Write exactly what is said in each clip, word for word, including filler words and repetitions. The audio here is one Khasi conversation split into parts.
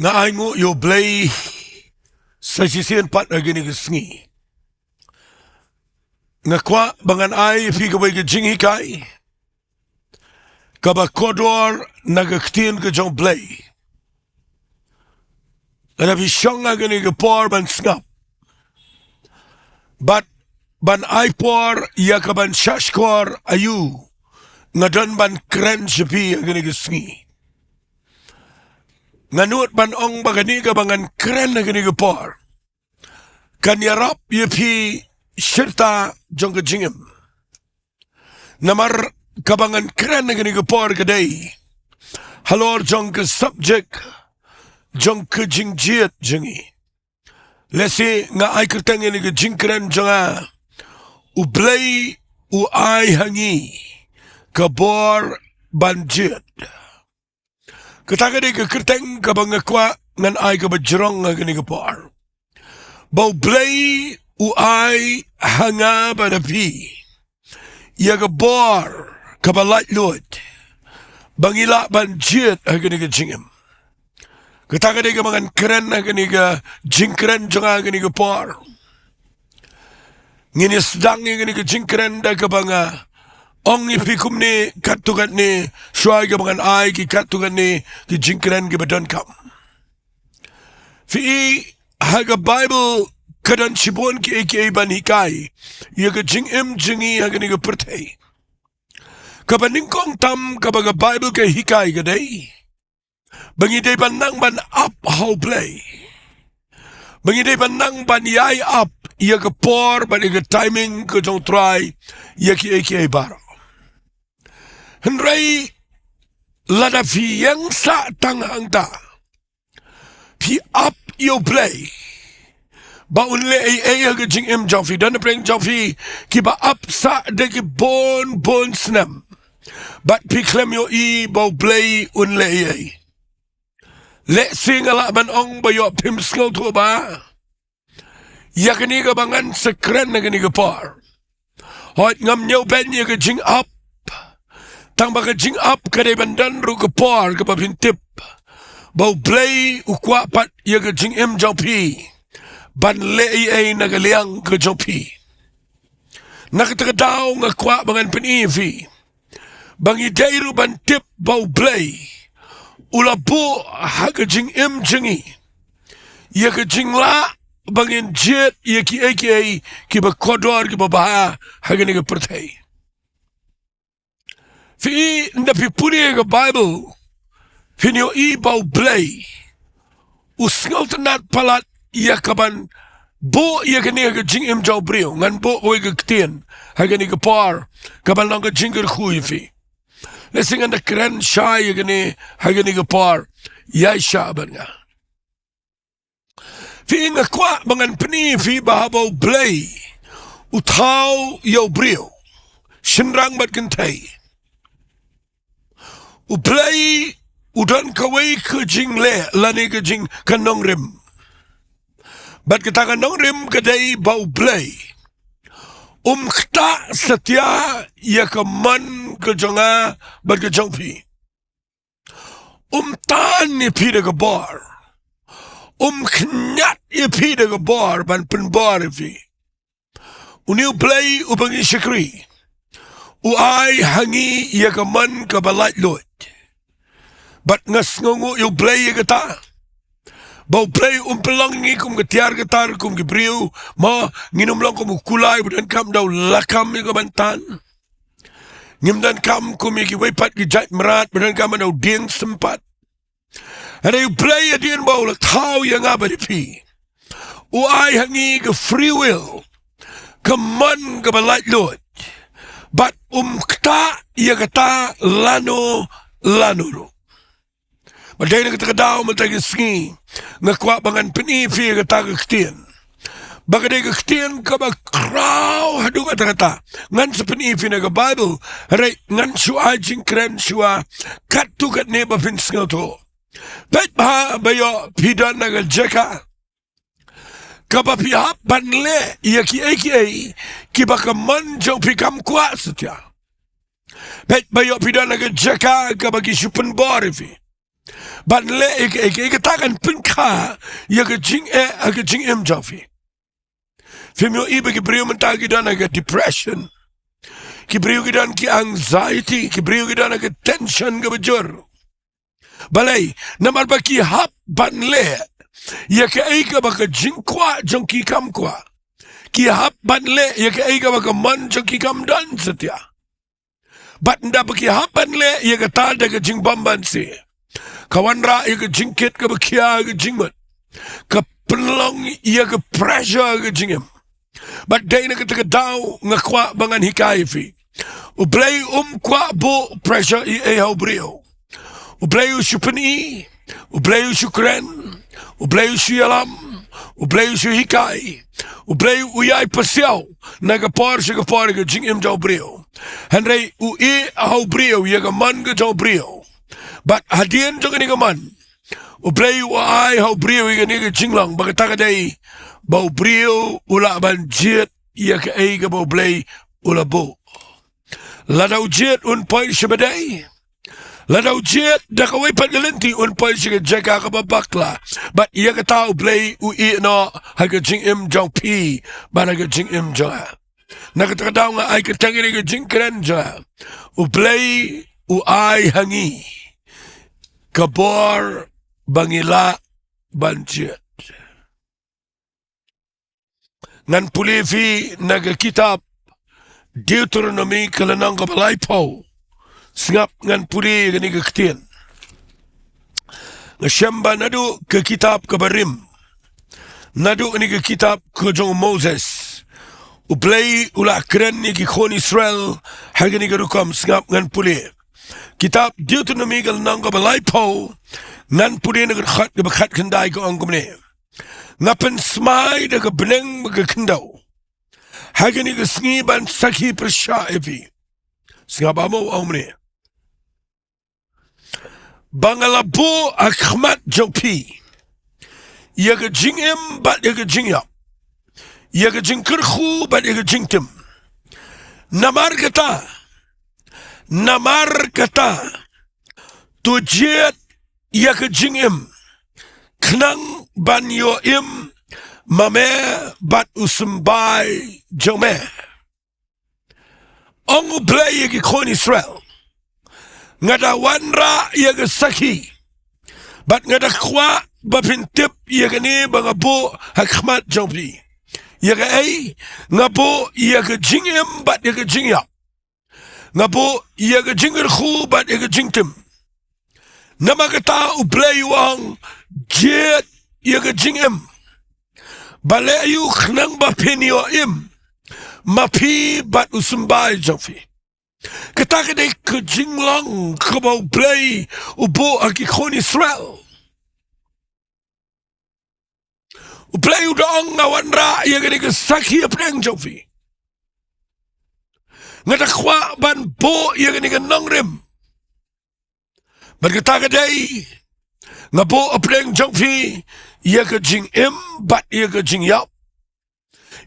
Nga ai nguh ïa U Blei sa shisien pat ha kane ka sngi. Nga kwah ba ngan ai ïa phi kawei ka jinghikai kaba kordor na ka ktien ka jong U Blei. Lada phi shong ha kane ka por ban sngap bad ban ai por ïa ka ban shahshkor, aïu nga don ban kren sha phi ha kane ka sngi. Nga nud ban ong ba kane kaba ngan kren ha kane ka por kan ïarap ïa phi shirta jong ka jingim. Namar kaba ngan kren ha kane ka por ka dei halor jong ka subject jong ka jingjied jong ngi. Lehse nga ai kyrteng ïa kane ka jingkren jong nga, U Blei u ai ha ngi ka bor ban jied. Kata ka dei ka kyrteng kaba nga kwah ngan ai kaba jrong ha kane ka por. Ba U Blei u ai ha nga bad ha phi ïa ka bor kaba laitluid ba ngi lah ban jied ha kane ka jingim. Kata ka dei kaba ngan kren ha kane ka jingkren jong nga ha kane ka por. Ngin ïa sdang ïa kane ka jingkren da kaba nga ong ïa phi kumne katto katne, shuwa kaba ngan ai ki katto katne ki jingkren kiba donkam. Phi i, ha ka Baibl ka don shibun kiei kiei ban hikai ïa ka jingim jong ngi ha kane ka pyrthei. Kaba nyngkong tam kaba ka Baibl ka hikai ka dei ba ngi dei ban nang ban ap ha U Blei. Ba ngi dei ban nang ban ïai ap ïa ka por bad ïa ka timing ka jong U Trai ïa kiei kiei baroh. Hynrei lada phi ïeng sah tang hangta, phi ap ïa U Blei ba un leh ei ei ha ka jingim jong phi, don napdeng jong phi kiba ap sah da ki bun bun snem bad phi khlem ïohi ba U Blei un leh ei ei. Lehse nga lah ban ong ba ïoh phim sngewthuh ba ïa kane kaba ngan sa kren ha kane ka por. Hooid, ngam ñiewbeiñ ïa ka jingap, tang ba ka jingap ka dei ban don ruh ka por kaba phin tip ba U Blei u kwah pat ïa ka jingim jong phi ban leh ei ei na ka liang ka jong phi. Na kata ka daw nga kwah ba ngan pyni ïa phi ba ngi dei ruh ban tip ba U Blei u la buh ha ka jingim jong ngi ïa ka jinglah ba ngin jied ïa kiei kiei kiba kordor kiba bha ha kane ka pyrthei. Phi i, ynda phi pule ïa ka Baibl phin ïohi ba U Blei u sngewtynnad palat ïa kaban buh ïa kane ha ka jingim jong u briew. Ngan buh kawei ka ktien ha kane ka por kaban long ka jingkyrkhu ïa phi. Lehse ngan da kren shai ïa kane ha kane ka por, ïaishah bad nga. Phi i, nga kwah ba ngan pyni ïa phi ba haba U Blei u thaw ïa u briew, shynrang bad kynthei, U Blei u don kawei ka jingleh lane ka jing, ka nongrim. Bad kata ka nongrim ka dei ba U Blei um ktah satia ïa ka mon ka jong nga bad ka jong phi. Um tan ïa phi da ka bor. Um khñiat ïa phi da ka bor ban pynbor ïa phi. Une U Blei uba ngi shakri u ai ha ngi ïa ka mon kaba laitluid. Bad nga sngewnguh ïa U Blei ïa kata. Ba U Blei um pynlong ïa ngi kum ka tiar ka tar, kum ki briew. Mo, ngin ym long kum u kulai ba donkam da u lakam ïa ka ban tan. Ngim donkam kum ïa kiwei pat ki jait mrad ba donkam da u dieng sympat. Hynrei U Blei hadien ba u la thaw ïa nga bad ïa phi, u ai ha ngi ka free will, ka mon kaba laitluid. Bad um ktah ïa kata lano lano ruh. Bad dei na kata ka daw mynta ka sngi nga kwah ba ngan pyni ïa phi ïa kata ka ktien. Ba ka dei ka ktien kaba khraw haduh katta katta. Ngan sa pyni ïa phi na ka Baibl, hynrei ngan shu ai jingkren shuwa katto katne ba phin sngewthuh. Peit bha ba ïoh phi don ha ka jaka kaba phi hap ban leh ïa kiei kiei kiba ka mon jong phi kam kwah satia. Peit ba ïoh phi don ha ka jaka kaba ki shu pynbor ïa phi. ban leh ïa kaei kaei, kata kan pynkha ïa ka jingeh ha ka jingim jong phi. Phim ïohi ba ki briew mynta ki don ha ka depression. Ki briew ki don ki anxiety, ki briew ki don ha ka tension kaba jur. Balei? Namar ba ki hap ban leh ïa kaei kaba ka jingkwah jong ki kam kwah. Ki hap ban leh ïa kaei kaba ka mon jong ki kam don satia. Bad ynda ba ki hap ban leh ïa kata da ka jingbymman sih, ka wanrah ïa ka jingkit kaba khia ha ka jingmut, ka pynlong ïa ka pressure ha ka jingim. Bad dei na kata ka daw nga kwah ba ngan hikai ïa phi. U Blei um kwah buh pressure ei ei ha u briew. U Blei u shu pyni, u Blei u shu kren, u Blei u shu ïalam, u Blei u shu hikai, u Blei u ïai pasiaw na ka por sha ka por ha ka jingim jong u briew. Hynrei u ïeh ha u briew ïa ka mon ka jong u briew. Bad hadien jong kane ka mon, u Blei u ai ha u briew ïa kane ka jinglong ba kata ka dei ba u briew u lah ban jied ïa kaei kaba u Blei u la buh. Lada u jied un poi sha ba dei. Lada u jied da kawei pat ka lynti un poi sha ka jaka kaba bakla. Bad ïa kata u Blei u ïeh noh ha ka jingim jong phi bad ha ka jingim jong nga. Na kata ka daw nga ai kyrteng ïa ka jingkren jong nga, u Blei u ai ha ngi ka bor ba ngi lah ban jied. Ngan pule phi na ka kitab Deuteronomi ka lynnong kaba laiphew. Sngap ngan pule kane ka ktien. Nga shem ba naduh ka kitab kaba rim, naduh kane ka kitab ka jong u Moses, u Blei u la kren ïa ki khun Israel ha kane ka rukom. Sngap ngan pule. Kitab Deuteronomi ka lynnong kaba laiphew, ngan pule na ka dkhot kaba khatkhyndai, ka ong kumne. Nga pynsmai da ka bneng bad ka khyndew ha kane ka sngi ban sakhi pyrshah ïa phi. Sngap ba mo, ong kumne. Ba nga la buh ha khmat jong phi ïa ka jingim bad ïa ka jingïap, ïa ka jingkyrkhu bad ïa ka jingtim. Namar kata, namar kata, to jied ïa ka jingim khnang ban ïoh im ma me bad u symbai jong me. Ong u Blei ïa ki khun Israel, nga da wanrah ïa ka sakhi bad nga da kwah ba phin tip ïa kane ba nga buh ha khmat jong phi. Ïa kaei? Nga buh ïa ka jingim bad ïa ka jingïap. Nga buh ïa ka jingkyrkhu bad ïa ka jingtim. Namar kata u Blei u ong, jied ïa ka jingim. Balei? Khnang ba phin ïoh im ma phi bad u symbai jong phi. Kata ka dei ka jinglong kaba u Blei u buh ha ki khun Israel. U Blei u da ong, nga wanrah ïa kane ka sakhi hapdeng jong phi. Nga da kwah ban buh ïa kane ka nongrim. Bad kata ka dei, nga buh hapdeng jong phi ïa ka jingim bad ïa ka jingïap,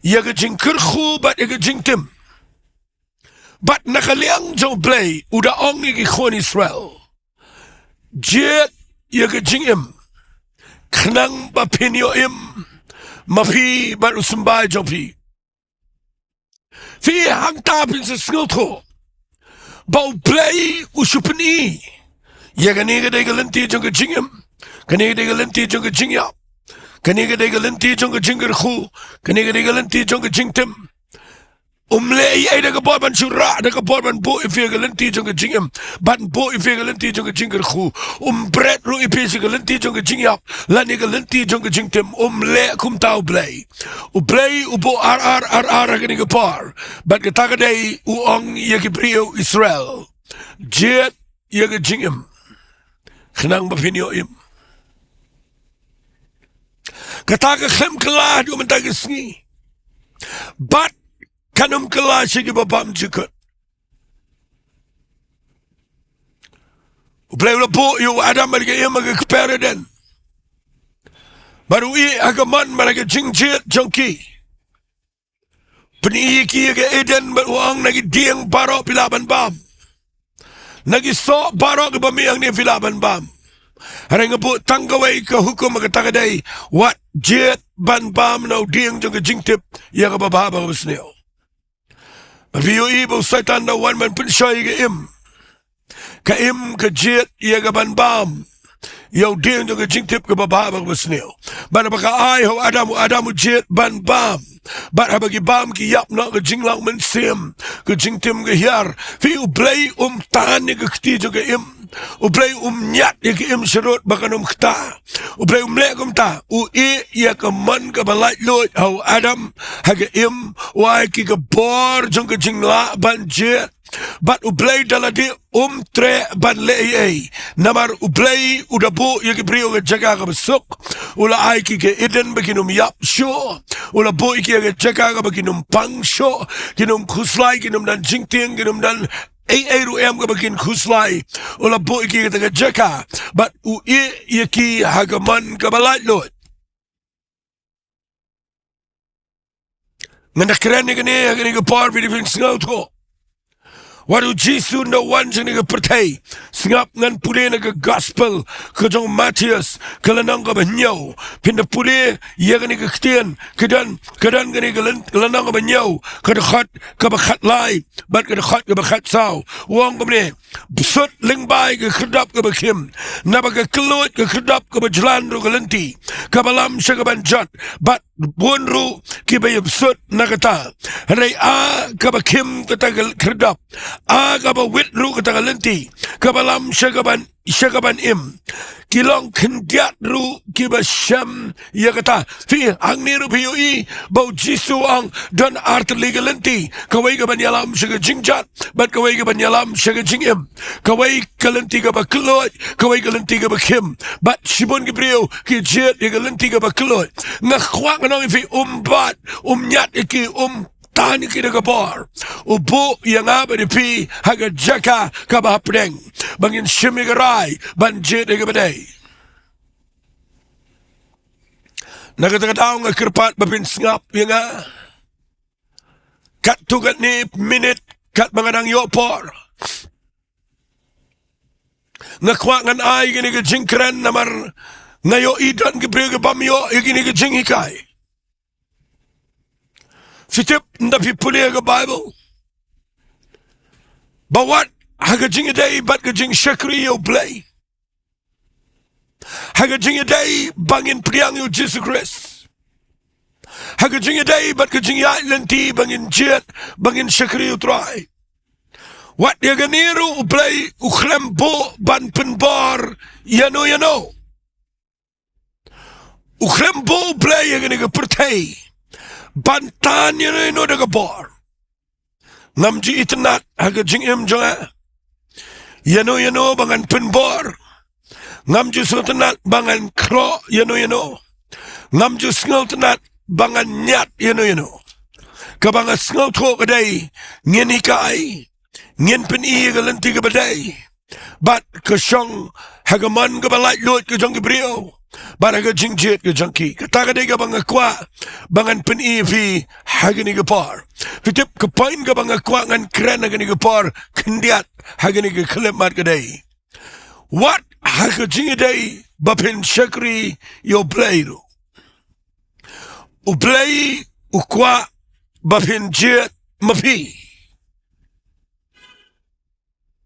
ïa ka jingkyrkhu bad ïa ka jingtim. Bad na ka liang jong u Blei u da ong ïa ki khun Israel, jied ïa ka jingim khnang ba phin ïoh im ma phi bad u symbai jong phi. Phi, hangta phin sa sngewthuh ba u Blei u shu pyni ïa kane ka dei ka lynti jong ka jingim, kane ka dei ka lynti jong ka jingïap, kane ka dei ka lynti jong ka jingkyrkhu, kane ka dei ka lynti jong ka jingtim. Um leh ei ei da ka bor ban shu rah, da ka bor ban buh ïa phi ïa ka lynti jong ka jingim, ban buh ïa phi ïa ka lynti jong ka jingkyrkhu. Um bret ruh ïa phi sha ka lynti jong ka jingïap lane ka lynti jong ka jingtim. Um leh kumta u Blei. U Blei u buh ar ar ar ar ha kane ka por. Bad kata ka dei u ong ïa ki briew Israel, jied ïa ka jingim khnang ba phin ïoh im. Kata ka khlem kylla haduh mynta ka sngi. Bad kan ym kylla sha kiba bymjukut. U Blei u la buh ïa u Adam bad ka Im ha ka kper Eden. Bad u ïeh ha ka mon bad ha ka jingjied jong ki. Pyni ïa ki ha ka Eden bad u ong, na ki dieng baroh phi lah ban bam. Na ki soh baroh kiba mih hangne phi lah ban bam. Hynrei nga buh tang kawei ka hukum ha kata ka dei, wat jied ban bam na u dieng jong ka jingtip ïa kaba bha bad kaba sniew. Bad phi ïohi ba u Soitan u da wan ban pynshoi ïa ka im. Ka im ka jied ïa ka ban bam ïa u dieng jong ka jingtip kaba bha bad kaba sniew. Bad ba ka ai ha u Adam, u Adam u jied ban bam. Bad haba ki bam ki ïap noh ka jinglong mynsiem, ka jingtim ka hiar. Phi, U Blei um tan ïa ka kti jong ka im. U Blei um ñiad ïa ka im sharud ba kan ym kta. U Blei um leh kumta, u ïeh ïa ka mon kaba laitluid ha u Adam, ha ka im, u ai ki ka bor jong ka jinglah ban jied. Bad U Blei da lade um treh ban leh ei ei. Namar U Blei u da buh ïa ki briew ha ka jaka kaba suk. U la ai ki ka Eden ba kin ym ïap shuh. U la buh ïa ki ha ka jaka kaba kin ym pang shuh, kin ym khuslai, kin ym don jingtieng, kin ym don ei ei ruh em kaba kin khuslai. U la buh ïa ki ha kata ka jaka. Bad u ïeh ïa ki ha ka mon kaba laitluid. Ngan da kren ïa kane ha kane ka por, phi dei phin sngewthuh. Wat U Jisu un da wan sha kane ka pyrthei. Sngap, ngan pule na ka gospel ka jong u Mathaios, ka lynnong kaba hynñiew. Phin da pule ïa kane ka ktien, ka don, ka don kane ka lyn-, lynnong kaba hynñiew, ka dkhot kaba khatlai bad ka dkhot kaba khatsaw. U ong kumne: Bsut lyngba ïa ka khyrdop kaba khim, naba ka kylluid ka khyrdop kaba jlan ruh ka lynti kaba lam sha kaban jot, bad bun ruh kiba ïabsut na kata. Hynrei a kaba khim kata ka khyrdop, a kaba wit ruh kata ka lynti kaba lam sha kaban, sha kaban im, ki long khyndiat ruh kiba shem ïa kata. Phi, hangne ruh phi ïohi ba U Jisu u ong don artylli ka lynti, kawei kaban ïalam sha ka jingjot bad kawei kaban ïalam sha ka jingim. Kawei ka lynti kaba kylluid, kawei ka lynti kaba khim. Bad shibun ki briew ki jied ïa ka lynti kaba kylluid. Nga kwah ngan ong ïa phi, um bat, um ñiad ïa ki, um tan ïa ki da ka bor. U buh ïa nga bad ïa phi ha ka jaka kaba hapdeng, ba ngin shim ïa ka rai ban jied ïa kaba dei. Na kata ka daw nga kyrpad ba phin sngap ïa nga. Katto katne minit, katba nga dang ïoh por, nga kwah ngan ai kine ki jingkren namar nga ïohi don ki briew ki bym ïoh ïa kine ki jinghikai. Phi tip, ynda phi pule ha ka Baibl ba wat ha ka jingïadei bad ka jingshakri ïa U Blei, ha ka jingïadei ba ngin pdiang ïa U Jisu Khrist, ha ka jingïadei bad ka jingïaid lynti ba ngin jied, ba ngin shakri ïa U Trai, wat ïa kane ruh U Blei u khlem buh ban pynbor ïano ïano. U khlem buh U Blei ïa kane ka pyrthei ban tan ïano ïano da ka bor. Ngam ju itynnad ha ka jingim jong nga ïano ïano ba ngan pynbor. Ngam ju sngewtynnad ba ngan khroh ïano ïano. Ngam ju sngewtynnad ba ngan ñiad ïano ïano. Kaba nga sngewthuh ka dei, ngin hikai, ngin pyni ïa ka lynti kaba dei, bad ka shong ha ka mon kaba laitluid ka jong ki briew bad ha ka jingjied ka jong ki. Kata ka dei kaba nga kwah ba ngan pyni ïa phi ha kane ka por. Phi tip, ka point kaba nga kwah ngan kren ha kane ka por khyndiat ha kane ka khyllipmat ka dei, wat ha ka jingïadei ba phin shakri ïa U Blei ruh, U Blei u kwah ba phin jied ma phi.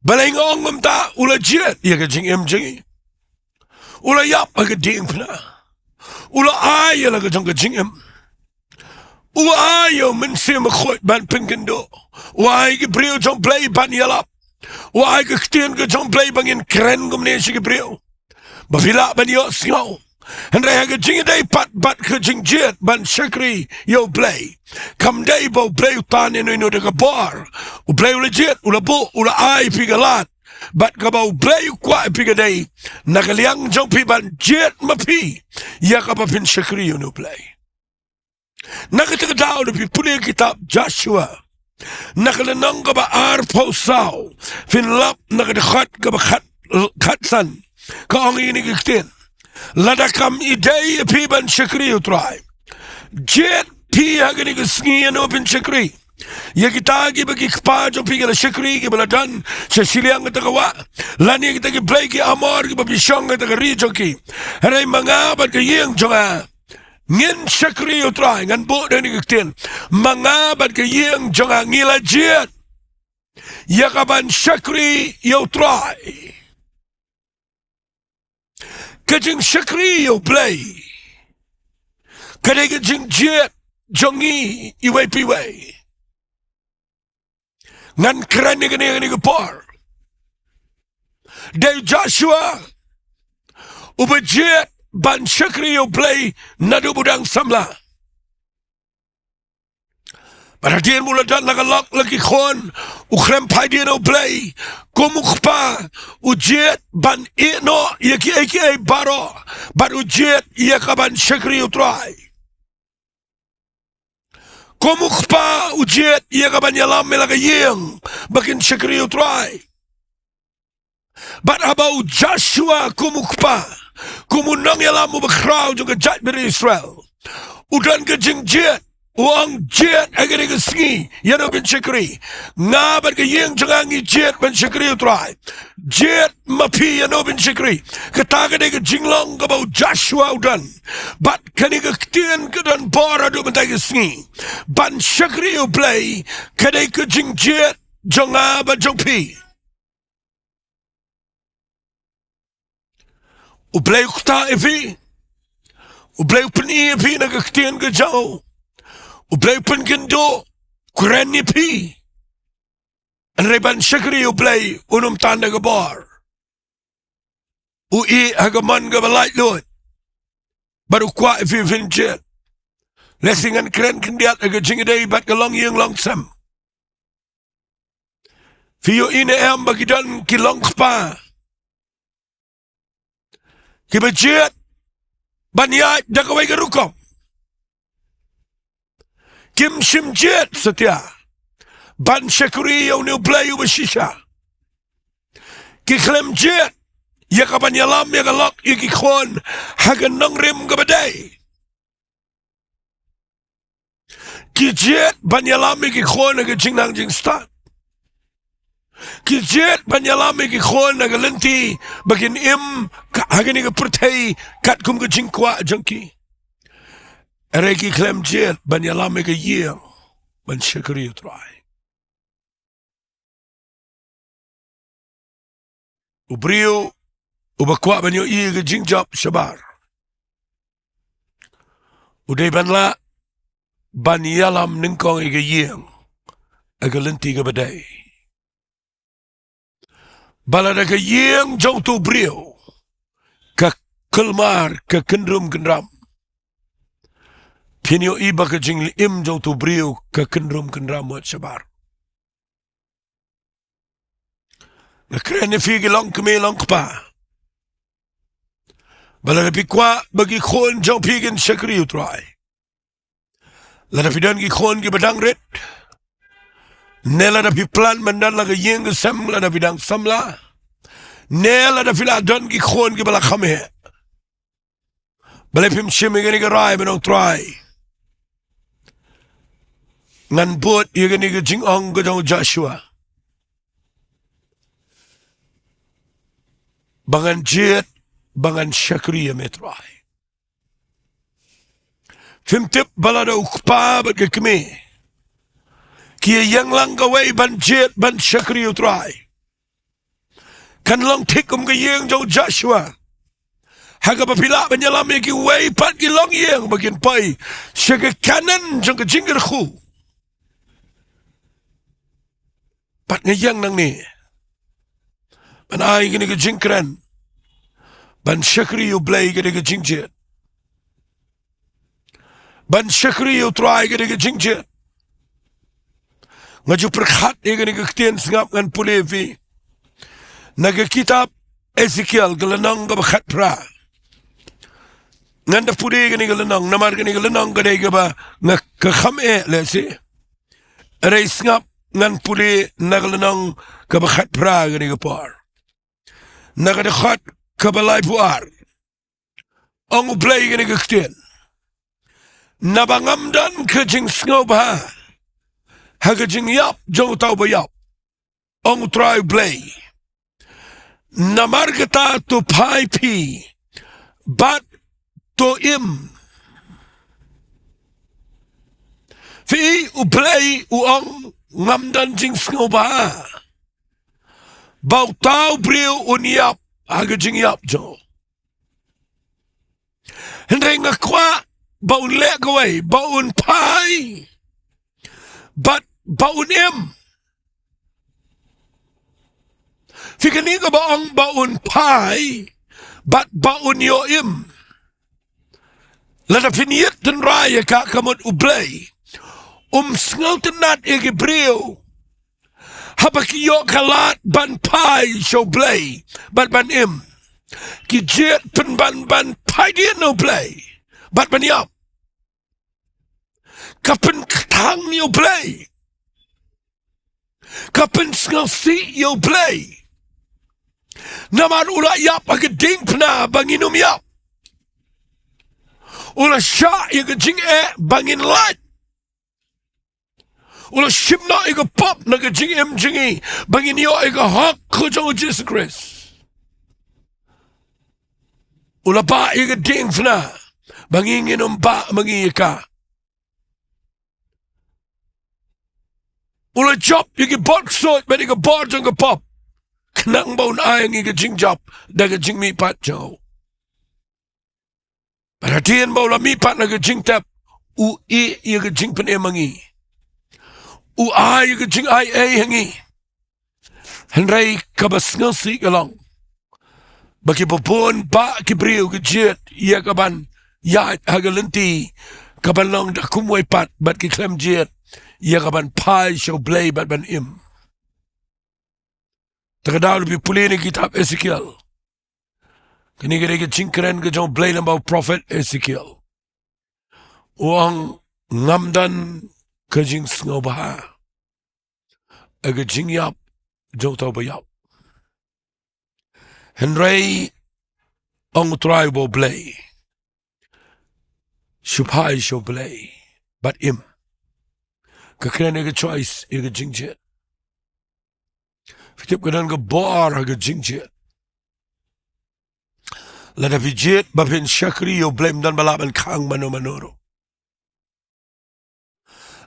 Balei nga ong kumta? U la jied ïa ka jingim jong ngi. U la ïap ha ka diengphna. U la ai ïa la ka jong ka jingim. U ai ïa U Mynsiem Bakhuid ban pynkynduh. U ai ki briew jong U Blei ban ïalap. U ai ka ktien ka jong U Blei ba ngin kren kumne sha ki briew, ba phi lah ban ïohsngew. Hynrei ha ka jingïadei pat bad ka jingjied ban shakri ïa U Blei, kam dei ba U Blei u tan ïano ïano da ka bor. U Blei u la jied, u la buh, u la ai ïa phi ka lad. Bad kaba U Blei u kwah ïa phi ka dei, na ka liang jong phi ban jied ma phi ïa kaba phin shakri ïa U Blei. Na kata ka daw, lada phi pule kitab Joshua, na ka lynnong kaba arphew saw, phin lap na ka dkhot kaba khat, khatsan, ka ong ïa kine ki ktien: Lada kam ïadei ïa phi ban shakri ïa U Trai, jied phi ha kine ki sngi ïano phin shakri. ïa kita kiba ki kpa jong phi ki la shakri, kiba la don sha shiliang kata ka wah, lane kita ki blei ki Amor kiba phi shong ha kata ka ri jong ki. Hynrei ma nga bad ka ïing jong nga, ngin shakri ïa U Trai. Ngan buh da kane ka ktien: ma nga bad ka ïing jong nga, ngi la jied ïa ka ban shakri ïa U Trai. Ka jingshakri ïa U Blei ka dei ka jingjied jong ngi iwei pa iwei. Ngan kren ïa kane ha kane ka por. Dei u Joshua uba jied ban shakri ïa U Blei naduh u dang samla. Bad hadien ba u la don la ka lok la ki khun, u khlem phai dien ha U Blei. Kum u kpa, u jied ban ïehnoh ïa kiei kiei baroh, bad u jied ïa ka ban shakri ïa U Trai. Kum u kpa, u jied ïa ka ban ïalam ïa la ka ïing ba kin shakri ïa U Trai. Bad haba u Joshua kum u kpa, kum u nongïalam uba khraw jong ka jaitbynriew Israel, u don ka jingjied, u ong: Jied ha kane ka sngi, ïa no phin shakri? Nga bad ka ïing jong nga ngi jied ban shakri ïa U Trai. Jied ma phi ïa no phin shakri. Kata ka dei ka jinglong kaba u Joshua u don. Bad kane ka ktien ka don bor haduh mynta ka sngi. Ban shakri ïa U Blei ka dei ka jingjied jong nga bad jong phi. U Blei u ktah ïa phi. U Blei u pyni ïa phi na ka ktien ka jong u. U Blei u pynkynduh, kren ïa phi. Hynrei ban shakri ïa U Blei, un ym tan da ka bor. U ïeh ha ka mon kaba laitluid. Bad u kwah ïa phi phin jied. Lehse ngan kren khyndiat ha ka jingïadei bad ka longïing longsem. Phi ïohi ne em ba ki don ki longkpa kiba jied ban ïaid da kawei ka rukom? Kim shym jied satia ban shakri ïa une U Blei uba shisha. Ki khlem jied ïa ka ban ïalam ïa ka lok ïa ki khun ha ka nongrim kaba dei. Ki jied ban ïalam ïa ki khun ha ka jingnang jingstad. Ki jied ban ïalam ïa ki khun ha ka lynti ba kin im ka, ha kane ka pyrthei katkum ka jingkwah jong ki. Hynrei ki khlem jied ban ïalam ïa ka ïing ban shakri ïa U Trai. U briew uba kwah ban ïohi ïa ka jingjop shabar, u dei ban lah ban ïalam nyngkong ïa ka ïing ha ka lynti kaba dei. Ba lada ka ïing jong utu u briew ka kulmar, ka kynrum kynram, phin ïohi ba ka jingim jong utu u briew ka kynrum kynram wat shabar. Nga kren ïa phi ki longkmie longkpa, ba lada phi kwah ba ki khun jong phi kin shakri ïa U Trai, lada phi don ki khun kiba dang rit, ne lada phi plan ban don la ka ïing ka sem lada phi dang samla, ne lada phi la don ki khun kiba la kham heh, balei phim shim ïa kane ka rai ban ong: Trai, ngan bud ïa kane ka jingong ka jong u Joshua, ba ngan jied, ba ngan shakri ïa me Trai? Phim tip ba lada u kpa bad ka kmie ki ïeng lang kawei ban jied ban shakri ïa U Trai, kan long thik kum ka ïing jong u Joshua, ha kaba phi lah ban ïalam ïa kiwei pat ki longïing ba kin poi sha ka Kanaan jong ka jingkyrkhu. Bad nga ïeng nangne ban ai kane ka jingkren, ban shakri ïa U Blei ka dei ka jingjied. Ban shakri ïa U Trai ka dei ka jingjied. Nga ju pyrkhat ïa kane ka ktien, sngap, ngan pule ïa phi na ka kitab Esekiel ka lynnong kaba khatphra. Ngan da pule ïa kane ka lynnong namar kane ka lynnong ka dei kaba nga, ka kham eh lehse. Hynrei sngap, ngan pule na ka lynnong kaba khatphra kane ka por, na ka dkhot kaba laiphew ar. Ong U Blei kane ka ktien: Naba ngam don ka jingsngewbha ha ka jingïap jong uta uba ïap, ong U Trai U Blei. Namar kata to phai phi, bad to im. Phi, U Blei u ong, ngam don jingsngewbha ba uta u briew un ïap ha ka jingïap jong u. Hynrei nga kwah ba un leh kawei, ba un phai, bad ba un im. Phi, kane kaba ong ba un phai bad ba un ïoh im, lada phin ïeit tynrai ïa ka, ka mut U Blei um sngewtynnad ïa ki briew haba ki ïoh ka lad ban phai sha U Blei bad ban im. Ki jied pynban ban phai dien na U Blei bad ban ïap. Ka pynkthang ïa U Blei, ka pynsngewsih ïa U Blei. Namar u la ïap ha ka diengphna ba ngin ym ïap. U la shah ïa ka jingeh ba ngin lait. U la shim noh ïa ka pop na ka jingim jong ngi ba ngin ïoh ïa ka hok ka jong U Jisu Khrist. U la bah ïa ka diengphna ba ngi ngin ym bah ma ngi ïa ka. U la jop ïa ki bor ksuid bad ïa ka bor jong ka pop, khnang ba un ai ïa ngi ka jingjop da ka jingmihpat jong u. Bad hadien ba u la mihpat na ka jingtep, u ïeh ïa ka jingpynim ha ngi, u ai ïa ka jingaiei ha ngi. Hynrei kaba sngewsih ka long ba kiba bun bah ki briew ki jied ïa ka ban ïaid ha ka lynti ka ban long da kumwei pat, bad ki khlem jied ïa ka ban phai sha U Blei bad ban im. Te ka daw lada phi pule na ka kitab Esekiel, kane ka dei ka jingkren ka jong U Blei lyngba u prophet Esekiel. U ong, ngam don ka jingsngewbha ha ka jingïap jong uta uba ïap. Hynrei ong U Trai uba U Blei, shu phai sha U Blei bad im. Ka kren ïa ka choice, ïa ka jingjied. Phi tip ka don ka bor ha ka jingjied. Lada phi jied ba phin shakri ïa U Blei, ym don ba lah ban khang mano mano ruh.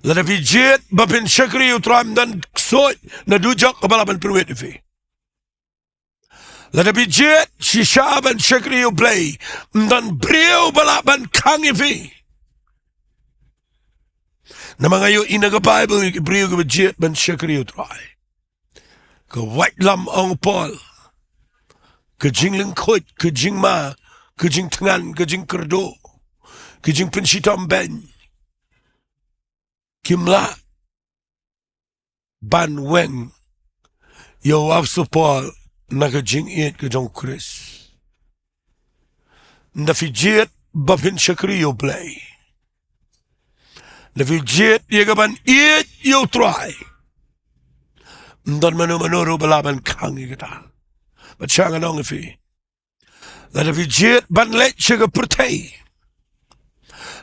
Lada phi jied ba phin shakri ïa U Trai, ym don ksuid na dujok kaba lah ban pynwit ïa phi. Lada phi jied shisha ban shakri ïa U Blei, ym don briew ba lah ban khang ïa phi. Namar nga ïohi na ka Baibl ïa ki briew kiba jied ban shakri ïa U Trai. Ka waitlam, ong u Paul, ka jinglyngkhuid, ka jingma, ka jingthngan, ka jingkyrduh, ka jingpynshitom beiñ, kim lah ban weng ïa u apostol Paul na ka jingïeit ka jong U Khrist. Ynda phi jied ba phin shakri ïa U Blei, ynda phi jied ïa ka ban ïeit ïa U Trai, ym don mano mano ruh ba lah ban khang ïa kata. Bad sha ngan ong ïa phi, lada phi jied ban leit sha ka pyrthei,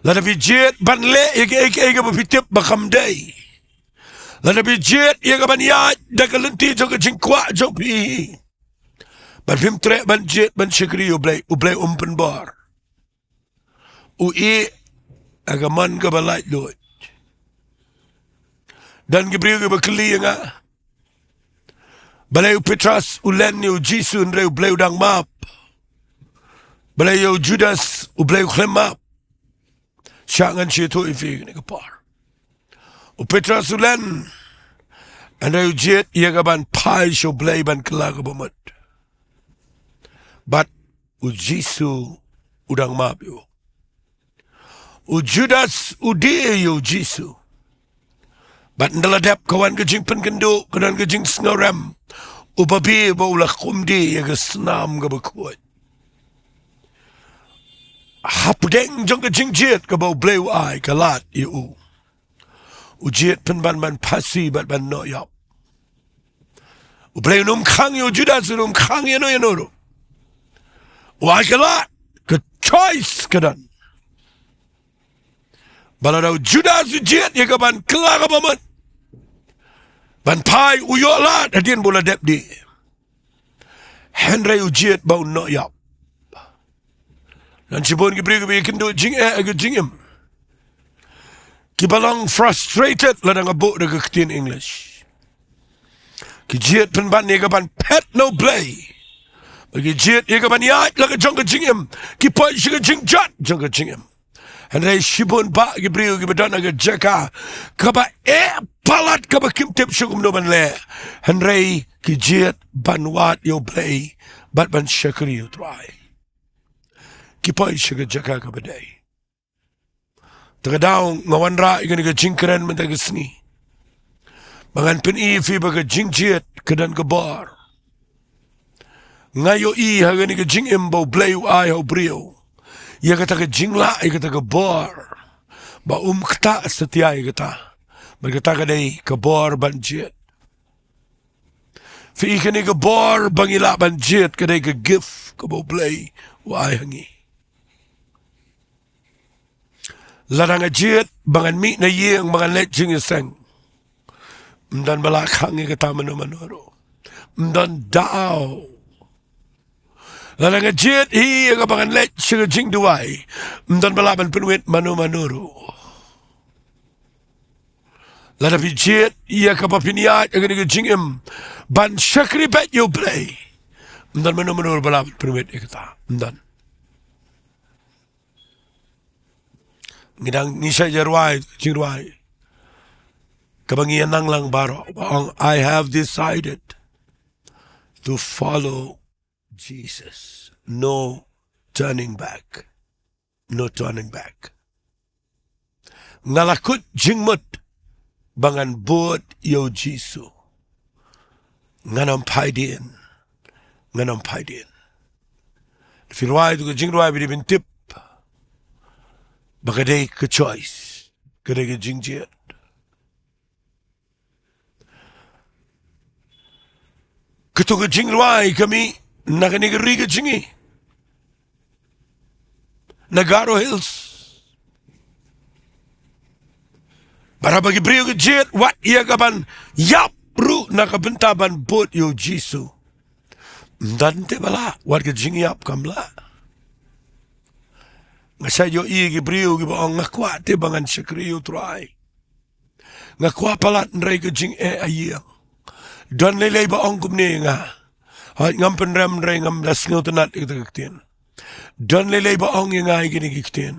lada phi jied ban leh ïa kaei kaei kaba phi tip ba kam dei, lada phi jied ïa ka ban ïaid da ka lynti jong ka jingkwah jong phi, bad phim treh ban jied ban shakri ïa U Blei, U Blei um pynbor. U ïeh ha ka mon kaba laitluid. Don ki briew kiba kylli ïa nga, balei u Petros u len ïa U Jisu hynrei U Blei u dang map? Balei ïa u Judas U Blei u khlem map? Sha ngan shu ïathuh ïa phi kane ka por. U Petros u len hynrei u jied ïa ka ban phai sha U Blei ban kylla ka bamut. Bad U Jisu u dang map ïa u. U Judas u die ïa U Jisu. Bad ynda la dep ka wan ka jingpynkynduh, ka don ka jingsngewrem, u babe ba u la kum die ïa ka snam kaba khuid. Hapdeng jong ka jingjied kaba U Blei u ai, ka lad ïa u. U jied pynban ban phasi bad ban noh ïap. U Blei un ym khang ïa u Judas, un ym khang ïa no ïa no ruh. U ai ka lad, ka choice ka don. Ba lada u Judas u jied ïa ka ban kylla ka bamut, Ban phai u ïoh lad hadien ba u la dep dih. Hynrei u jied ba un noh ïap. Don shibun ki briew kiba ïakynduh jingeh ha ka jingim, kiba long frustrated lada nga buh da ka ktien English. Ki jied pynban ïa ka ban phet na U Blei. Bad ki jied ïa ka ban ïaid la ka jong ka jingim. Ki poi sha ka jingjot jong ka jingim. Hynrei shibun bah ki briew kiba don ha ka jaka kaba eh palat, kaba kim tip shuh kumno ban leh. Hynrei ki jied ban wad ïa U Blei bad ban shakri ïa U Trai. Ki poi sha ka jaka kaba dei. Te ka daw nga wanrah ïa kane ka jingkren mynta ka sngi, ba ngan pyni ïa phi ba ka jingjied ka don ka bor. Nga ïohi ha kane ka jingim ba U Blei u ai ha u briew ïa kata ka jinglah, ïa kata ka bor, ba um ktah satia ïa kata. Bad kata ka dei ka bor ban jied. Phi i, kane ka bor ba ngi lah ban jied ka dei ka gift kaba U Blei u ai ha ngi. Lada nga jied ba ngan mih na ïing ba ngan leit jingïaseng, ym don ba lah khang ïa kata mano mano ruh. Ym don daw. Lada nga jied hi ïa ka ba ngan leit sha ka jingduwai, ym don ba lah ban pynwit mano mano ruh. Lada phi jied ïa ka ba phin ïaid ha kane ka jingim ban shakri beit ïa U Blei, ym don mano mano ruh ba lah ban pynwit ïa kata. Ym don. Ngi dang, ngi shait ïa rwai jingrwai kaba ngi ïa nang lang baroh, ba ong, "I have decided to follow Jesus. No turning back. No turning back." Nga la kut jingmut ba ngan bud ïa U Jisu. Ngan ym phai dien. Ngan ym phai dien. Phi rwai tu ka jingrwai, phi dei ban tip ba ka dei ka choice, ka dei ka jingjied. Kato ka jingrwai ka mih na kane ka ri ka jong ngi, na Garo Hills. Bad haba ki briew ki jied wat ïa ka ban ïap ruh na ka bynta ban bud ïa U Jisu, ym don te ba lah, wat ka jingïap kam lah. Nga shait ïohi ïa ki briew kiba ong, "Nga kwah te ba ngan shakri ïa U Trai. Nga kwah palat, hynrei ka jingeh ha ïing." Don lei lei ba ong kumne ïa nga. Hooid, ngam pynrem hynrei ngam da sngewtynnat ïa kata ka ktien. Don lei lei ba ong ïa nga ïa kine ki ktien.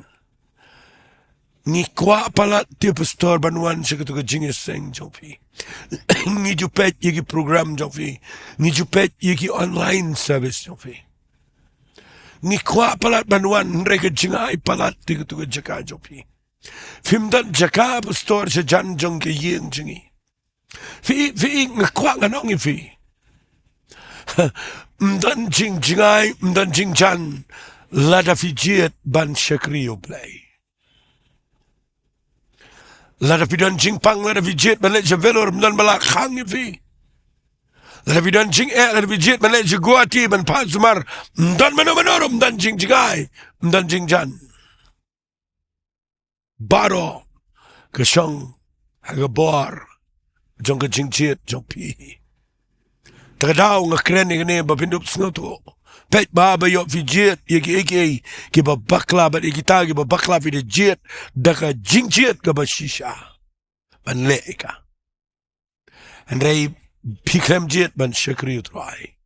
Ngi kwah palat te pastor ban wan sha kato ka jingïaseng jong phi. Ngi ju peit ïa ki program jong phi. Ngi ju peit ïa ki online service jong phi. Ngi kwah palat ban wan, hynrei ka jingai palat te kato ka jaka jong phi. Phim don jaka pastor shajan jong ka ïing jong ngi. Phi, phi, nga kwah ngan ong ïa phi, ym don jingjngai, ym don jingjan lada phi jied ban shakri ïa U Blei. Lada phi don jingpang, lada phi jied ban leit sha Vellore, ym don ba lah khang ïa phi. Lada phi don jingeh, lada phi jied ban leit sha Guwahati ban phah sumar, ym don mano mano ruh, ym don jingjngai, ym don jingjan. Baroh ka shong ha ka bor jong ka jingjied jong phi. Te ka daw nga kren ïa kane ba phin dup sngewthuh. Peit ba, ba ïoh phi jied ïa kiei kiei kiba bakla, bad ïa kita kiba bakla phi da jied da ka jingjied kaba shisha ban leh ïa ka. Hynrei phi khlem jied ban shakri ïa U Trai.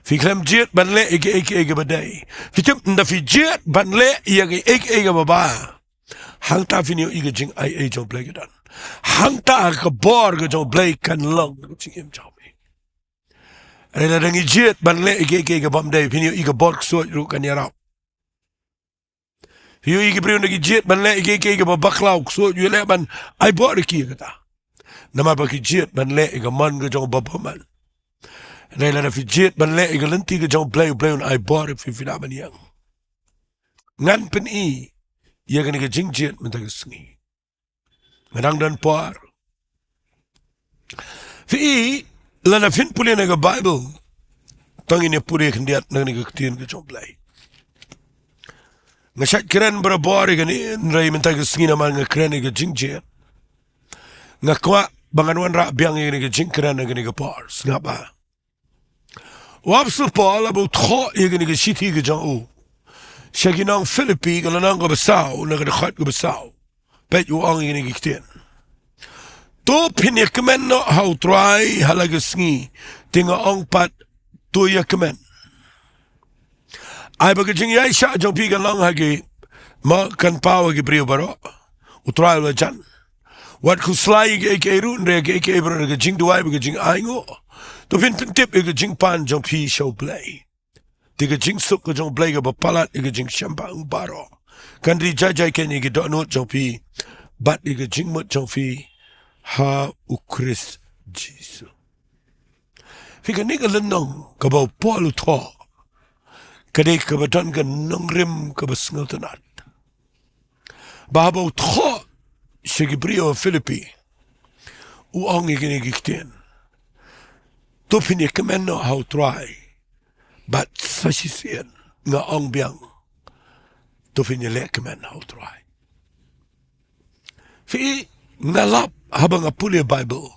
Phi khlem jied ban leh ïa kiei kiei kiba dei. Phi tip, ynda phi jied ban leh ïa kiei kiei kiba bha, hangta phin ïohi ka jingai ei jong U Blei ka don. Hangta ka bor ka jong U Blei kan long ha ka jingim jong phi. Hynrei lada ngi jied ban leh ïa kiei kiei kibym dei, phin ïohi ka bor ksuid ruh kan ïarap. Phi ïohi ki briew, ynda ki jied ban leh ïa kiei kiei kiba bakla, u ksuid u ïaleh ban ai bor ïa ki ïa kata, namar ba ki jied ban leh ïa ka mon ka jong U Bapman. Hynrei lada phi jied ban leh ïa ka lynti ka jong U Blei, U Blei un ai bor ïa phi, phi lah ban ïeng. Ngan pyni ïa kane ka jingjied mynta ka sngi. Nga dang don por. Phi i, lada phin pule na ka Baibl, to ngin ïa pule khyndiat na kane ka ktien ka jong U Blei. Nga shait kren barabor ïa kane, hynrei mynta ka sngi namar nga kren ïa ka jingjied, nga kwah ba ngan wanrah biang ïa kane ka jingkren ha kane ka por. Sngap ba u Apostol Paul haba u thoh ïa kane ka shithi ka jong u sha ki nong Philippi, ka lynnong kaba saw, na ka dkhot kaba saw. Peit, u ong ïa kine ki ktien: To phin ïa kmen noh ha U Trai ha la ka sngi. Te nga ong pat, to ïa kmen. Ai ba ka jingïaishah jong phi kan long ha ki, ma kan paw ha ki briew baroh. U Trai u la jan. Wat khuslai ïa kiei kiei ruh, hynrei ha kiei kiei baroh, da ka jingduwai bad ka jingainguh, to phin pyntip ïa ka jingpan jong phi sha U Blei. Te ka jingsuk ka jong U Blei kaba palat ïa ka jingshemphang baroh kan ri jai jai keiñ ïa ki dohnud jong phi bad ïa ka jingmut jong phi ha U Khrist Jisu. Phi, kane ka lynnong kaba u Paul u thoh, ka dei kaba don ka nongrim kaba sngewtynnat. Ba haba u thoh sha ki briew Philippi, u ong ïa kine ki ktien: To phin ïa kmen noh ha U Trai. Bad sa shisien nga ong biang, to phin ïa leh kmen ha U Trai. Phi, nga lap haba nga pule Baibl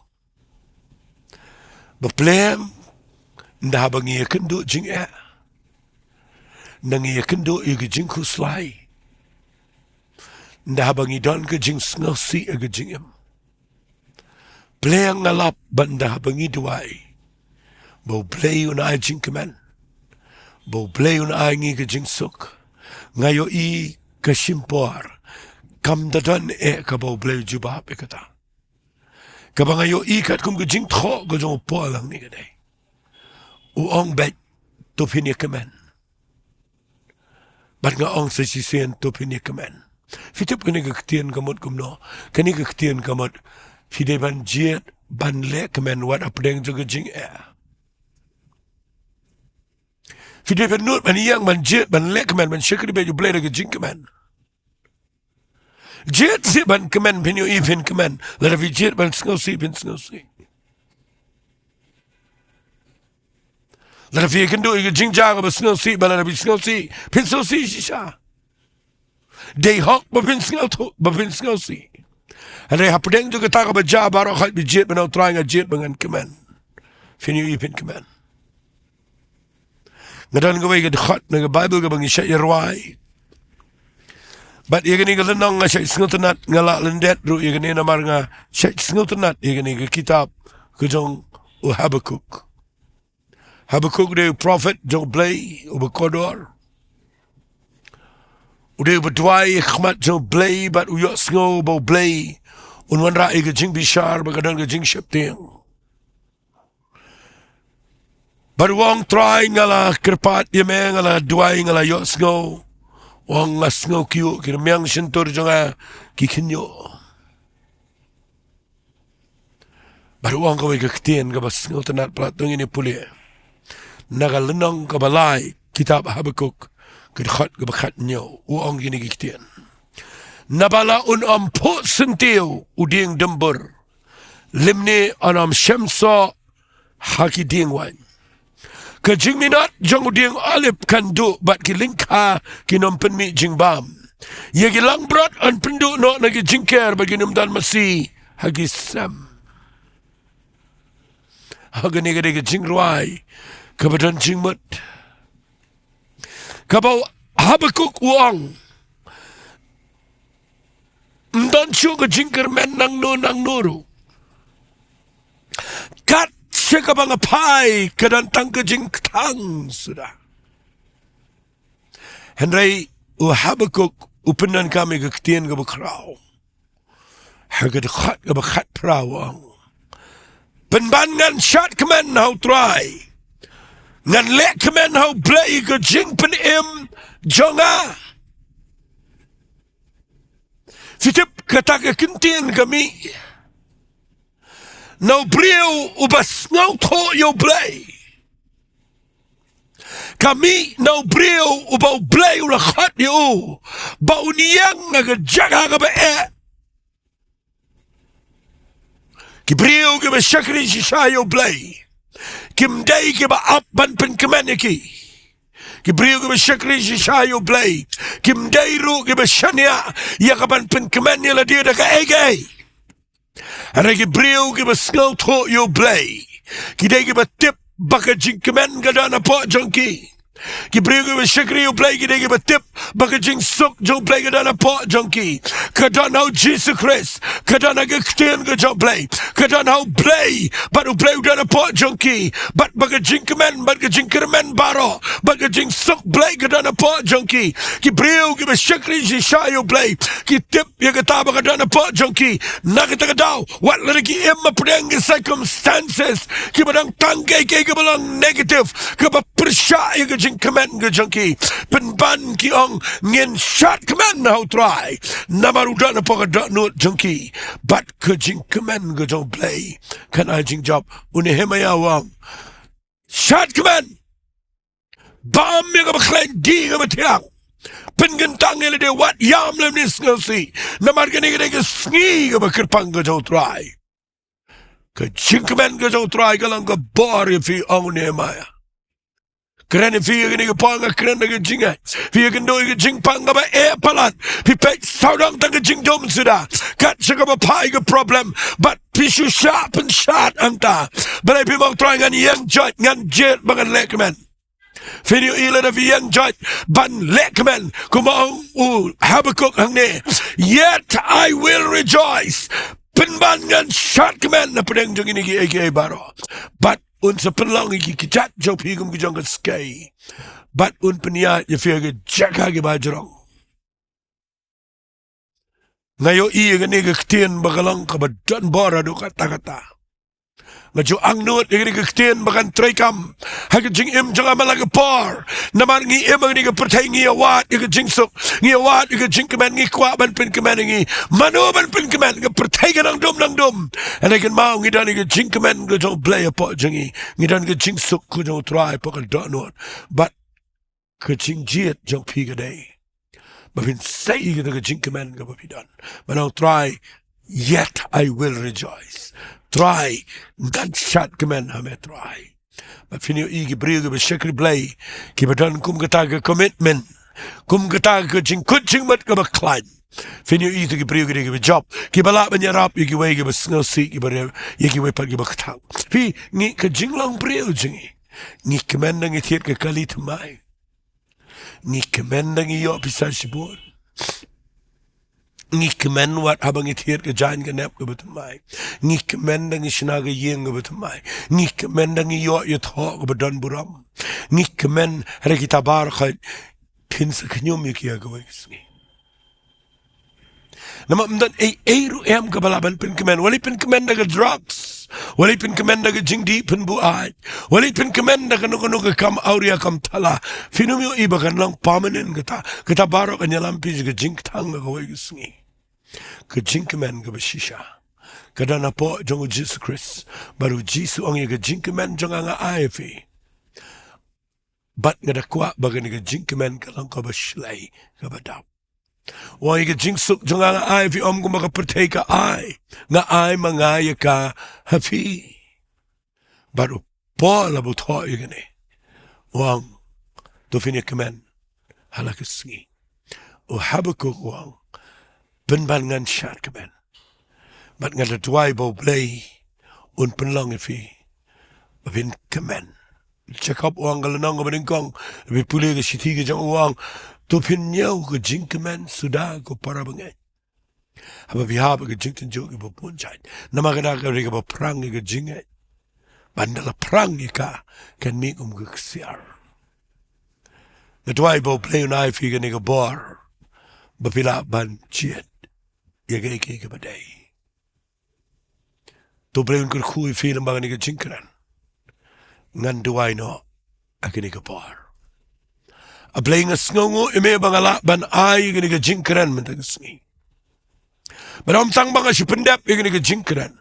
ba pleng ynda haba ngi ïakynduh jingeh, ynda ngi ïakynduh ïa ka jingkhuslai, ynda haba ngi don ka jingsngewsih ha ka jingim, pleng nga lap ba ynda haba ngi duwai ba U Blei un ai jingkmen, ba U Blei un ai ngi ka jingsuk, nga ïohi ka shim por kam da don eh kaba U Blei u jubab ïa kata. Kaba nga ïohi katkum ka jingthoh ka jong u Paul hangne ka dei, u ong beit, to phin ïa kmen. Bad nga ong sa shisien, to phin ïa kmen. Phi tip kane ka ktien ka mut kumno? Kane ka ktien ka mut phi dei ban jied ban leh kmen wat hapdeng jong ka jingeh. Phi dei ban nud ban ïeng ban jied ban leh kmen, ban shakri beit ïa U Blei da ka jingkmen. Jied sih ban kmen, phin ïohi phin kmen. Lada phi jied ban sngewsih, phin sngewsih. Lada phi ïakynduh ïa ka jingjia kaba sngewsih, ba lada phi sngewsih, phin sngewsih shisha. Dei hok ba phin sngewthuh, ba phin sngewsih. Hynrei hapdeng jong kata kaba jia baroh, hooid, phi jied ban ong, Trai, nga jied ba ngan kmen. Phin ïohi phin kmen. Nga don kawei ka dkhot na ka Baibl kaba ngi shait ïa rwai. Bad ïa kane ka lynnong nga shait sngewtynnat, nga lah lyndet ruh ïa kane namar nga shait sngewtynnat ïa kane ka kitab ka jong u Habakuk. Habakuk u dei u prophet jong U Blei uba kordor. U dei uba duwai ha khmat jong U Blei bad u ïohsngew ba U Blei un wanrah ïa ka jingbishar ba ka don ka jingsheptieng. Bad u ong, Trai, nga la kyrpad ïa me, nga la duwai, nga la ïohsngew. U ong, nga sngew kiwei ki rmiang shyntur jong nga ki khynñiuh. Bad u ong kawei ka ktien kaba sngewtynnat palat, to ngin ïa pule na ka lynnong kaba lai kitab Habakuk, ka dkhot kaba khathynñiew. U ong kine ki ktien: Naba la un ym phuh syntiew u dieng dymbur, lymne un ym shem soh ha ki dieng waiñ. Ka jingminot jong u dieng olib kan duh bad ki lyngkha kin ym pynmih jingbam. Ïa ki langbrot yn pynduh noh na ki jingker bad kin ym don masi ha ki sem. Ha kane ka dei ka jingrwai kaba don jingmut. Kaba u Habakuk u ong, ym don shuh ka jingkyrmen nangno nangno ruh. Kat sha kaba nga phai ka don tang ka jingkthang suda. Hynrei u Habakuk u pyndonkam ïa ka ktien kaba khraw. Ha ka dkhot kaba khatphra u ong, pynban ngan shad kmen ha U Trai. Ngan leh kmen ha U Blei ka jingpynim jong nga. Phi tip, kata ka kyntien ka mih na u briew uba sngewthuh ïa U Blei. Ka mih na u briew uba U Blei u la khot ïa u ba un ïeng ha ka jaka kaba eh. Ki briew kiba shakri shisha ïa U Blei kim dei kiba ap ban pynkmen ïa ki. Ki briew kiba shakri shisha ïa U Blei kim dei ruh kiba shaniah ïa ka ban pynkmen ïa lade da kaei kaei. Hynrei ki briew kiba sngewthuh ïa U Blei, ki dei kiba tip ba ka jingkmen ka don hapoh jong ki. Ki briew kiba shakri ïa U Blei ki dei kiba tip ba ka jingsuk jong U Blei ka don hapoh jong ki. Ka don ha U Jisu Khrist, ka don ha ka ktien ka jong U Blei, ka don ha U Blei, bad U Blei u don hapoh jong ki, bad ba ka jingkmen, bad ka jingkyrmen baroh, bad ka jingsuk Blei ka don hapoh jong ki. Ki briew kiba shakri shisha ïa U Blei ki tip ïa kata ba ka don hapoh jong ki. Na kata ka daw, wat lada ki im hapdeng ki circumstances kiba dang tang kiei kiei kiba long negative, kaba pyrshah ïa ka jingkmen ka jong ki, pynban ki ong, ngin shad kmen ha U Trai, namar u don hapoh ka dohnud jong ki. Bad ka jingkmen ka jong U Blei kan ai jingjop. U Nehemaïah u ong, shad kmen, bam ïa kaba khlaiñ, die kaba thiang. Pynkyntang ïa lade, wat ïam lem ne sngewsih, namar kane ka dei ka sngi kaba kyrpang ka jong U Trai. Ka jingkmen ka jong U Trai ka long ka bor ïa phi, ong u Nehemaïah. Kren ïa phi ïa kane ka por, nga kren da ka jingngeit. Phi ïakynduh ïa ka jingpang kaba eh palat, phi peit sawdong tang ka jingdum suda, kat sha kaba phai ka problem, bad phi shu shah pynshad hangta. Balei? Phi ong, Trai, ngan ïeng joit, ngan jied ba ngan leh kmen. Phin ïohi lada phi ïeng joit ban leh kmen, kumba ong u Habakuk hangne, yet I will rejoice. Pynban ngan shad kmen hapdeng jong kine kiei kiei baroh. Bad un sa pynlong ïa ki kjat jong phi kum ki jong ka skei, bad un pynïaid ïa phi ha ki jaka kiba jrong. Nga ïohi ïa kane ka ktien ba ka long kaba don bor haduh katta katta. Nga ju angnud ïa kane ka ktien ba kan treikam ha ka jingim jong nga man la ka por. Namar ngi im ha kane ka pyrthei, ngi ïawad ïa ka jingsuk, ngi ïawad ïa ka jingkmen, ngi kwah ban pynkmen ïa ngi. Mano ban pynkmen? Ka pyrthei ka nang dum, nang dum. Hynrei kynmaw, ngi don ïa ka jingkmen ka jong U Blei hapoh jong ngi. Ngi don ka jingsuk ka jong U Trai hapoh ka dohnud. Bad ka jingjied jong phi ka dei ba phin sei ïa kata ka jingkmen kaba phi don. Ban ong, Trai, yet I will rejoice. Trai, ngan shad kmen ha me, Trai. Bad phin ïohi ki briew kiba shakri Blei, kiba don kum kata ka commitment, kum kata ka jingkut jingmut kaba khlaiñ, phin ïohi ïa ki briew ki dei kiba jop, kiba lah ban ïarap ïa kiwei kiba sngewsih, kiba riewspah, ïa kiwei pat kiba kthang. Phi, ngi, ka jinglong briew jong ngi, ngi kmen da ngi thied ka kali thymmai? Ngi kmen da ngi ïoh pisa shibun? Ngi kmen wat haba ngi thied ka jaiñ ka nep kaba thymmai? Ngi kmen da ngi shna ka ïing kaba thymmai? Ngi kmen da ngi ïoh ïathoh kaba don burom? Ngi kmen, hynrei kita baroh, phin sa khñium ïa ki ha kawei ka sngi. Namar ym don ei ei ruh em kaba lah ban pynkmen. Wat leit pynkmen da ka drugs, wat leit pynkmen da ka jingdih pynbuaid, wat leit pynkmen da kano kano ka kam awria kam thala. Phin ym ïohi ba kan long permanent kata. Kata baroh kan ïalam phi sha ka jingkthang ha kawei ka sngi. Ka jingkmen kaba shisha ka don hapoh jong U Jisu Khrist. Bad U Jisu u ong, ïa ka jingkmen jong nga nga ai ïa phi. Bad nga da kwah ba kane ka jingkmen ka long kaba shlei, kaba dap. U ong, ïa ka jingsuk jong nga nga ai ïa phi, ym kumba ka pyrthei ka ai. Nga ai ma nga ïa ka ha phi. Bad u Paul haba u thoh ïa kane, u ong, to phin ïa kmen ha la ka sngi. U Habakuk u ong, pynban ngan shad kmen. Bad nga da duwai ba U Blei un pynlong ïa phi ba phin kmen. Jakob u ong, ka lynnong kaba nyngkong, phi pule ka shithi ka jong u, u ong, to phin ñiew ka jingkmen suda, ko para bangeit, haba phi hap ha ka jingtynjuh kiba bun jait. Namar ka da ka ri kaba phrang ïa ka jingngeit. Ban da la phrang ïa ka, kan mih kum ka ksiar. Nga duwai ba U Blei un ai ïa phi kane ka bor ba phi lah ban jied ïa kaei kaei kaba dei. To U Blei un kyrkhu ïa phi lyngba kane ka jingkren. Ngan duwai noh ha kane ka por. A Blei, nga sngewnguh ïa me ba nga lah ban ai ïa kane ka jingkren mynta ka sngi. Bad ym tang ba nga shu pyndep ïa kane ka jingkren,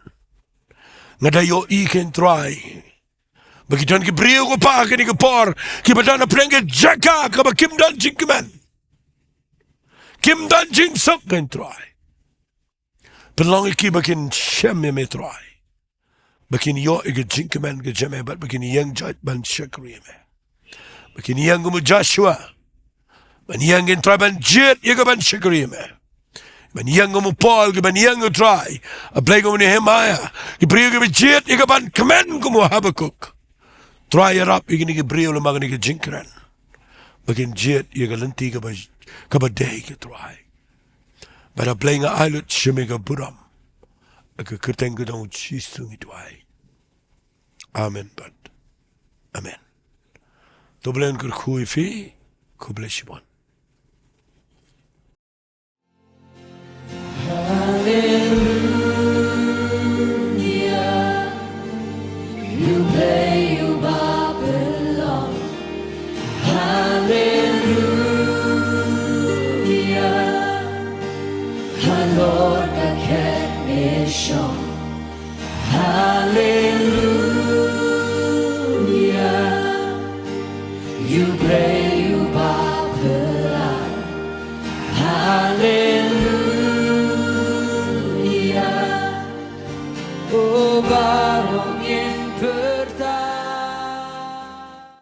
nga da ïohi, ko Trai, ba ki don ki briew, ko Pa, ha kane ka por, kiba don hapdeng ka jaka kaba kim don jingkmen, kim don jingsuk, ko Trai. Pynlong ïa ki ba kin shem ïa me, Trai, ba kin ïoh ïa ka jingkmen ka jong me, bad ba kin ïeng joit ban shakri ïa me. Ba kin ïeng kum u Joshua, ban ïeng, ko Trai, ban jied ïa ka ban shakri ïa me. Ban ïeng kum u Paul, ki ban ïeng, ko Trai. A Blei, kum u Nehemiah. Ki briew kiba jied ïa ka ban kmen kum u Habakuk. Trai, ïarap ïa kine ki briew lem bad kine ki jingkren. Ba kin jied ïa ka lynti kaba, kaba dei, ko Trai. Bad A Blei, nga ai lut sha me ka burom. Ha ka kyrteng ka jong u Jisu ngi duwai. Amen bad amen. To Blei un kyrkhu ïa phi, khublei shibun. Hallelujah. You play, you Babylon. Hallelujah. Our Lord, the King is shown. Hallelujah. You play